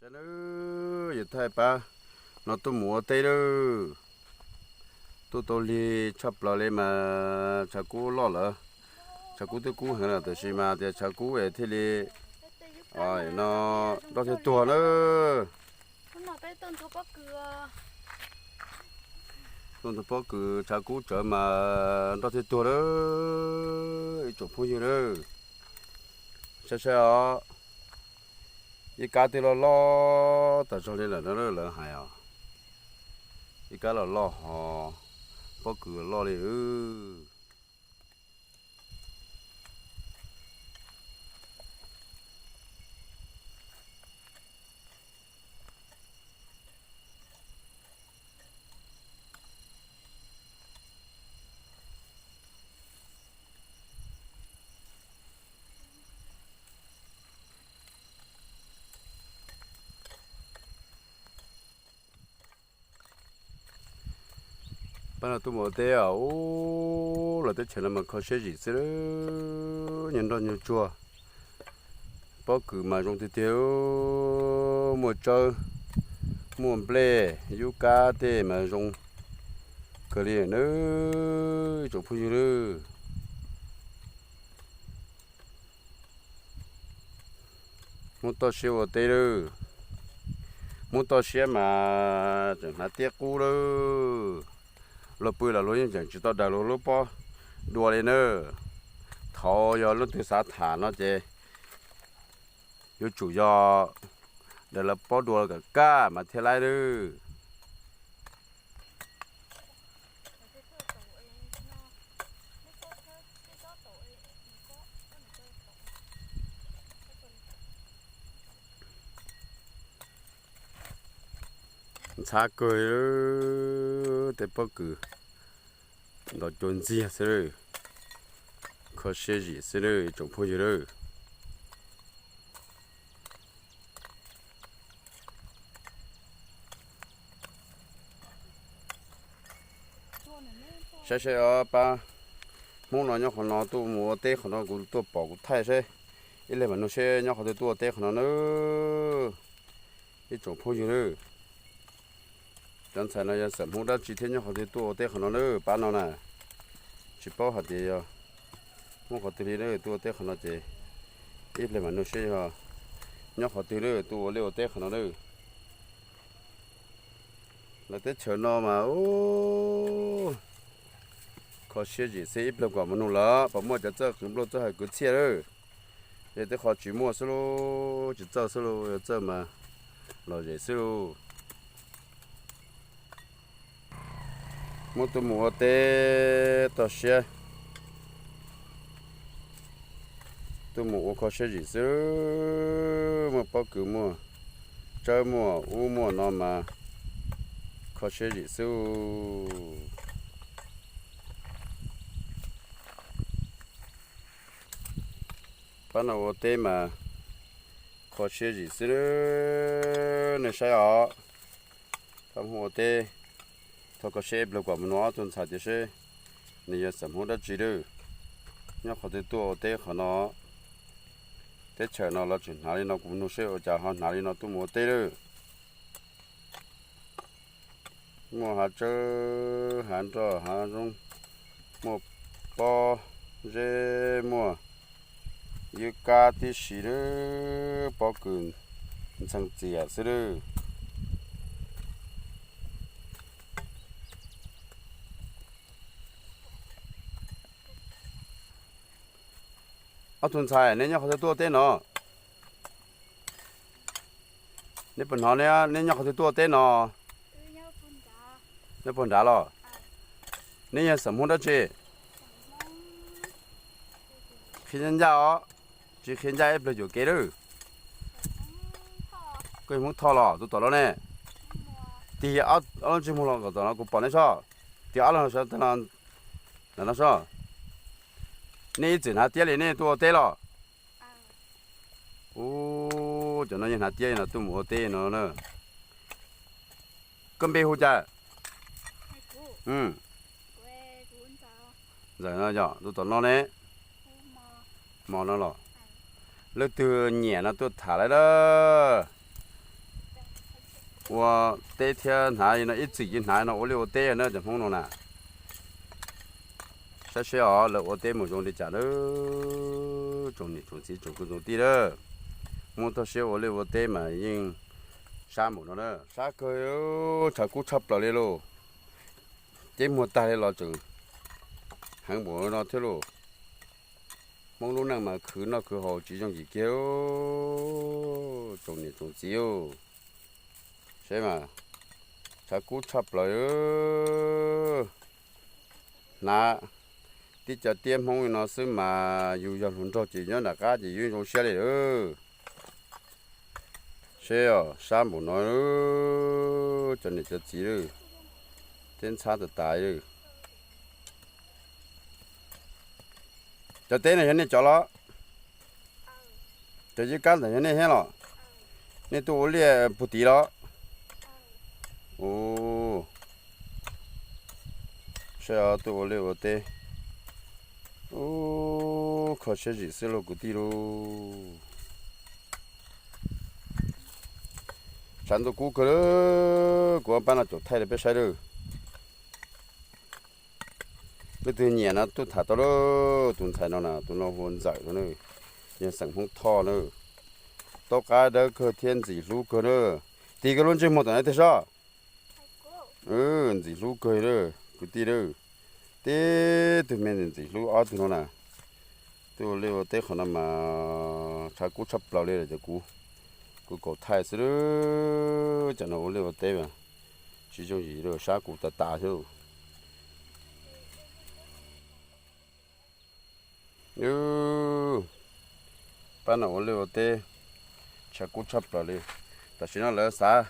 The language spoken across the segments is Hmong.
Sawv daws, yog thaij pab no tuaj mus ua teb lawm. Tuaj tau lig tshaj plaws li mas tshav kub loj lawm. Tshav kub twb kub heev lawm tab sis mas tias tshav kub es thiaj li no nroj thiaj tuag na. Tuaj ntug pob kws tshav kub tsawv mas nroj thiaj tuag lawm ib tsoom phooj ywg na. Saib saib os, ib kab twb loj loj tas zog li lawm na lawv hais os. Ib kab los loj hos pob kws loj li. Pab no tuaj mus ua teb os, ub, lawv teb chaws no mas kho siab zim xwb, nyuag nroj nyuag tsuag. Pob kws mas zoo tiag tiag, muaj tsawb, muaj nplej, yub kab tej mas zoo kawg li nawb ib tsoom phooj ywg nawb. Hmoob toj siab ua teb lawm. Hmoob toj siab mas tseem hnav tiab qub lawm. Luag pw los luag yeej tseem tsis tau daws luag lub pob dua li na. Thaum yog leej twg xav tham no ces yuav tsum yog daws lawv pob dua kom kaj mas thiaj laib lawm. Ntxhab kawg, tej pob kws nto cua ntxiag xwb, kho siab zim xwb tsoom phooj ywg lawm. Saib saib os, pab Hmoob no nyob qhov no tuaj mus ua teb qhov no, kuv tuaj pom kuv thaij saib ib leeg mam nug seb nyob qhov twg tuaj ua teb qhov no na. Ib tsoom phooj ywg na, cov ntxhais no yog xeem Hmoob dab tsi thiab nyob qhov twg tuaj ua teb qhov no na, pab no na. Tsis paub hais tias yog Hmoob qhov twg li na tuaj ua teb qhov no ces ib leeg mam nug seb yog nyob qhov twg na tuaj ua liaj ua teb qhov no na. Lawv teb chaws no mas kho siab zim xwb, ib pliag kom mus nug lawm puas muaj cov txawj qhwv nplooj txawj hawm kwv txhiaj lawm. Yog tej qho tsis muaj xwb lauj, tsis txawj xwb lauj, yog txawj mas lom zem xwb lauj. Muab tuaj mus ua teb toj siab, tuaj mus ua kho siab zim xwb, muaj pob kws muaj tsawb muaj ub muaj no mas kho siab zim xwb. Pab no ua teb mas kho siab zim xwb, nej saib os. Pab Hmoob ua teb, thov koj seb ib pliag kom mus nug ob tug ntxhais tias seb nws yog xeem Hmoob dab tsi lawm, nyob qhov twg tuaj ua teb qhov no. Teb chaws no los tseem hnav li no, kuv nug seb ua cas ho hnav li no tuaj mus ua teb lawm. Muaj hav tsawb hav nroj hav zoov, muaj pob zeb muaj ywj kab tib si lawm, pob kws ntxeev txias xwb lawm. Ob tug ntxhais, neb nyob qhov twg tuaj ua teb no? Neb puas hnov, neb nyob qhov twg tuaj ua teb no? Neb puag nrad los? Neb yog xeem Hmoob dab tsi? Qhia ncaj ncaj os, tsis qhia ncaj ib pliag yuam kev lawm. Koj yog Hmoob Thoj los tus tom no ne? Tig ob lub ntsej muag los tom no kuv pom neb sob. Tig ob leeg sawv ntawm no sob. Nej ib txwm hnav tiab li nej tuaj ua teb los? Ub, cov no yeej hnav tiab no tuaj mus ua teb no na. Koj npe hu cas? Ntxawm no yog tus tom no ne? Mos no los? Leej twg nyiam no tuaj tham lawm na. ua teb thiab hnav li no ib txwm yeej hnav no ua liaj ua teb na cov Hmoob no na. Saib seb os lawv ua teb mus zoo li cas na. Tsoom niam tsoom txiv tsoom kwv tsoom tij na, Hmoob toj siab ua liaj ua teb mas yeej sab npaum no na, sab kawg, tshav kub tshaj plaws li lauj. Ceb muag tag li los tseem heev npaum no thiab lauj. Hmoob lub neej mas khwv noj khwv haus tsis yooj yim kiag, tsoom niam tsoom txiv. Seb mas, tshav kub tshaj plaws. Hnav tib co tiab Hmoob li no xwb mas yus yog hluas nraug ces nyob nram qab ces yus zoo siab li lawm. Seb os, sab npaum no, cov niam cov txiv lawm, teb ntxhab tas tas li. Cov teb no yog nej cov los? Cov yib kab ntawm yog nej thiab los? Nej tuaj ua liaj puag tid los? Ub, saib os, tuaj ua liaj ua teb. Ub, kho siab zim xwb lauj kwv tij lauj. Tshav ntuj kub kawg, kuv pab no caum thaij rau peb saib lawm. Leej twg nyiam no tuaj tham tau lauj, tus ntxhais no na, tus no hu ua Ntxawm no na, yog xeem Hmoob Thoj na. Taub qab dawb kawg thiab ntxim hlub kawg na. Tig koj lub ntsej muag tom no tiag sob. Ntxim hlub kawg na, kwv tij na. Tib tug me ntxim hlub ob tug no na. Tuaj ua liaj ua teb qhov no mas tshav kub tshaj plaws li lawm ces kuv, kuv caum thaij xwb. Cov no ua liaj ua teb mas tsis yooj yim li, sab kub tas tas xwb. Pab no ua liaj ua teb, tshav kub tshaj plaws li. Tam sim no lawv xav,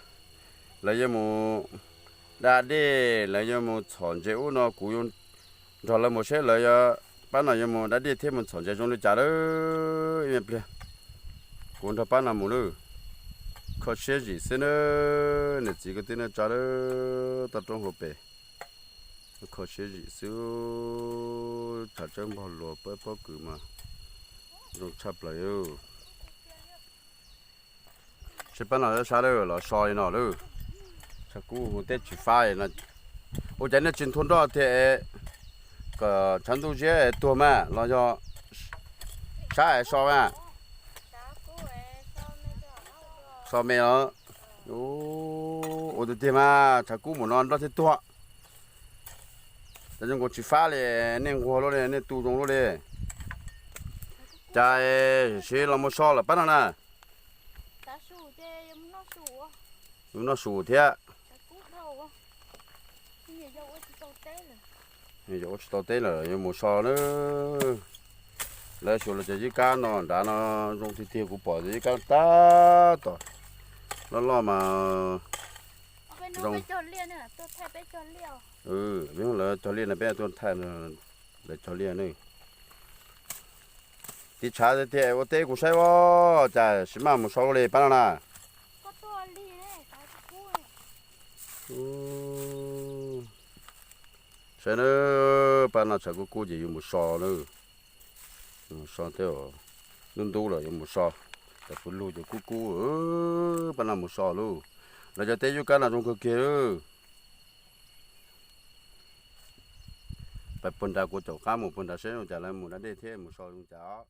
lawv yuav mus da dej, lawv yuav mus txhom ntses ub no, kuv yuav nrog lawv mus seb lawv yuav, pab no yuav mus da dej thiab mus txhom ntses zoo li cas lawm. Ib me pliag kuv nrog pab no mus lawm. Kho siab zim xwb na, niam txiv kwv tij neej tsa lawm, toj roob hauv pes. Kho siab zim xwb, tshav tsawb npog luas pab pob kws mas zoo tshaj plaws. Seb pab no sab lawm los so li no lawm. Tshav kub hu teb tsis fab li no. Ua cas nej tsis nthua nroj tiag, kom tshav ntuj ziab tuag mas los yog sab es so mas. So me los. Ua tiag tiag mas tshav kub mus no nroj thiaj tuag. Cov zoo nkaus tsis fab li, nej nquag luaj li, nej tu zoo luaj li. Cas siv los mus so lawm pab no na. Mus noj su thiab. Yog ua tsis tau teb lawm yuav mus so na. Lawv xyuas los cov yib kab no nrad no zoo tiag tiag, kuv pom cov yib kab tab tom loj loj mas zoo. Lawv cog liaj no peb tuaj thaij lawv cog liaj ne. Tiv tshav tiag tiag ua teb kuv saib ua cas tsis maj mus so li pab no na. Saib na, pab no tshav kub kub ces yuav mus so na. Mus so tej, hnub ntuj lawm yuav mus so. Tam pw lug ces kub kub, pab no mus so lauj. Lawv cov teb yub kab no zoo kawg kiag lauj. Pais puag nrad, kuv caum qab mus puag nrad seb zoo cas, lawv mus da dej thiab mus so zoo cas.